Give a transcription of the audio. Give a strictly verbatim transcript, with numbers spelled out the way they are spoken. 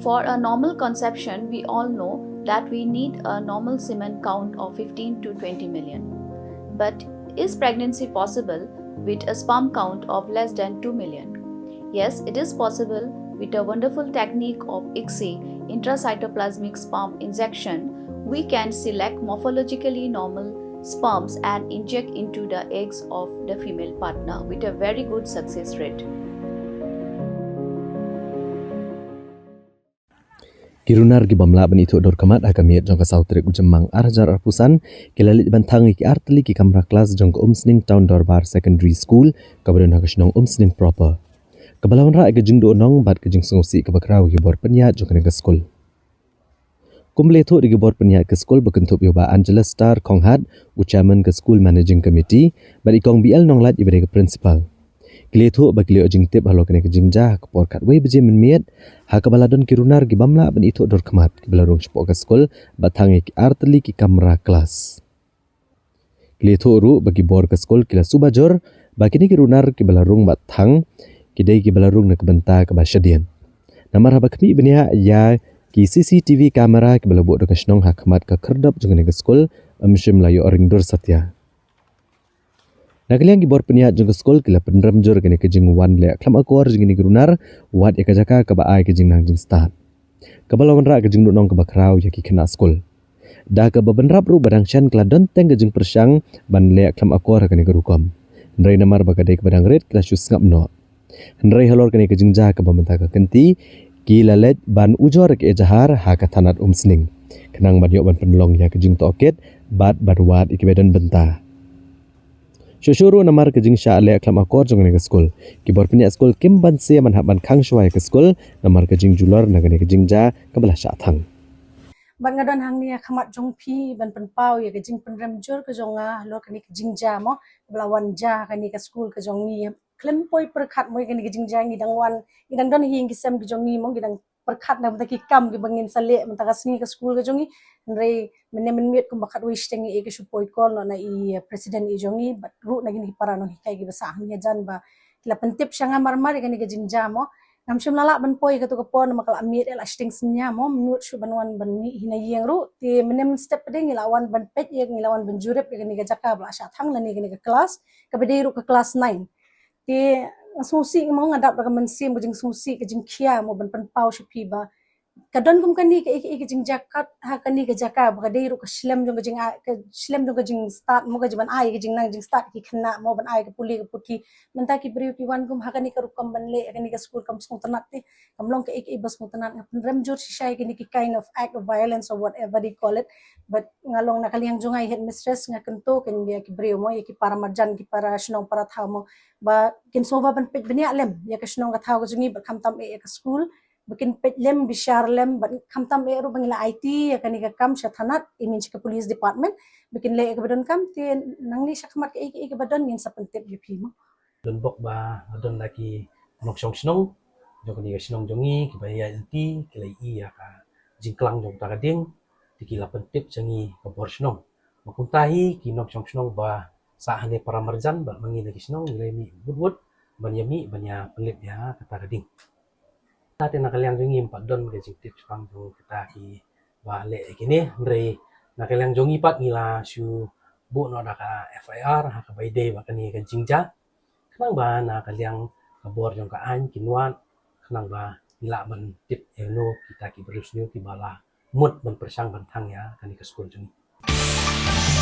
For a normal conception, we all know that we need a normal semen count of fifteen to twenty million. But is pregnancy possible with a sperm count of less than two million? Yes, it is possible. With a wonderful technique of ICSI, intracytoplasmic sperm injection, we can select morphologically normal sperms and inject into the eggs of the female partner with a very good success rate. Ki runar ki bym lah ban ithuh dur khmat ha ka miet jong ka saw tarik u Jymmang ar hajar arphew san ki la leit ban thang ïa ki artylli ki kamra klas jong ka Umsning Town Dorbar Secondary School kaba don ha ka shnong Umsning proper. Kaba la wanrah ïa ka jingduhnong bad ka jingsngewsih kaba khraw ïa ki bor pynïaid jong kane ka skul. Kum ba la ïathuh da ki bor pynïaid ka skul ba kynthup ïa u Bah Angelus Star Khonghat, u chairman ka school managing committee, bad i Kong B L Nonglait iba dei ka principal. Ki la ïathuh ba ki la ïoh jingtip halor kane ka jingjia ha ka por khatwei baje mynmiet, ha kaba la don ki runar ki bym lah ban ithuh dur khmat kiba la rung shapoh ka skul bad thang ïa ki artylli ki kamra klas. Ki la ïathuh ruh ba ki bor ka skul ki la suba jur ba kine ki runar kiba la rung bad thang ki dei kiba la rung na ka bynta kaba shadien. Namar haba khmih bniah ïa ki C C T V camera kiba la buh da ka shnong ha khmat ka khyrdop jong kane ka skul, ym shym la ïoh ring dur satia. Na ka liang ki bor pynïaid jong ka skul ki la pynrem jur kane ka jingwan leh khlem akor jong kine ki runar, wat ïa ka jaka kaba ai ka jingnang jingstad. Kaba la wanrah ka jingduhnong kaba khraw ïa ki khynnah skul. Da kaba bynrap ruh ba dang shen ka la don teng ka jingpyrshang ban leh khlem akor ha kane ka rukom. Hynrei namar ba ka dei kaba dang rit ki la shu sngap noh. Hynrei halor kane ka jingjia kaba mynta ka kynti ki la leit ban ujor ka ejahar ha ka thanat Umsning. Khnang ban ïoh ban pynlong ïa ka jingtohkit bad ban wad ïa kiba don bynta. Shuh shuh ruh namar ka jingshah leh khlem akor jong kane ka skul, ki bor pynïaid skul kim banse ban hap ban khang shuwa ïa ka skul namar ka jingjulor na kane ka jingjia kaba la shah thang. Bad nga don hangne ha khmat jong phi ban pynpaw ïa ka jingpynrem jur ka jong nga halor kane ka jingjia mo kaba la wan jia ha kane ka skul ka jong ngi. Khlem poi pyrkhat mo ïa kane ka jingjia ngi dang wan, ngi dang don ha ïing ki sem ki jong ngi mo, ngi dang pyrkhat na bynta ki kam kiba ngin sa leh mynta ka sngi ha ka skul ka jong ngi. Hynrei mynne mynmiet kumba khatwei shiteng ïa ka shu poi call noh na i president i jong ngi bad ruh na kine ki para nonghikai kiba sah hangne hajan ba ki la pyntip sha nga mar mar ïa kane ka jingjia mo. Ngam shym la lah ban poi ha kato ka por namar ka la miet ïa la shiteng synñia mo, ym nud shuh ban wan ban mih hi na ïing ruh. Te mynne mynstep pat de ngi la wan ban peit ïa, ngi la wan ban jurip ïa kane ka jaka ba la shah thang lane kane ka klas kaba dei ruh ka klas nine. Te nga sngewsih mo, nga dap da ka mynsiem ka jingsngewsih ka jingkhia mo ban pynpaw sha phi ba ka don kum kane kaei kaei ka jingjia kat ha kane ka jaka ba ka dei ruh ka shlem jong ka jing, ka shlem jong ka jingstad mo, ka jingban ai ka jingnang jingstad ki khynnah mo, ban ai ka pule ka puthi. Mynta ki briew ki wan kum ha kane ka rukom ban leh ha kane ka skul kam sngewtynnat te, kam long kaei kaei ba sngewtynnat. Nga pynrem jur shisha ïa kine ki kind of act of violence or whatever they call it. But nga long na ka liang jong nga i headmistress nga kyntu kein ïa ki briew mo, ïa ki para marjan, ki para shnong para thaw mo, ba kin sngewbha ban peit bniah lem ïa ka shnong ka thaw ka jong ngi bad khamtam eh ïa ka skul, ba kin peit lem bishar lem bad khamtam eh ruh ba ngi la aiti ïa kane ka kam sha thanat, I mean sha ka police department, ba kin leh ïa kaba donkam. Te nangne sha khmat kaei kaei kaba don ngin sa pyntip ïa phi mo. Don bok ba don da ki nongshong shnong jong kane ka shnong jong ngi kiba ïaid lynti ki la ïohi ïa ka jingklang jong kata ka dieng, te ki la pyntip sha ngi ka bor shnong. Ba kumta hi ki nongshong shnong ba sah hangne para marjan bad ma ngi na ki shnong ngi la mih wut wut ban ïa mih ban ïa pynlip ïa kata ka dieng. Te na ka liang jong ngi ym pat don ka jingtip shaphang jong kita kiba leh ïa kine, hynrei na ka liang jong ngi pat ngi la shu buh noh da ka F I R ha kaba ïadei bad kane ka jingjia, khnang ba na ka liang ka bor jong ka aiñ kin wad khnang ba ngi lah ban tip ïa no kita ki briew sniew kiba la mut ban pyrshang ban thang ïa kane ka skul jong ngi.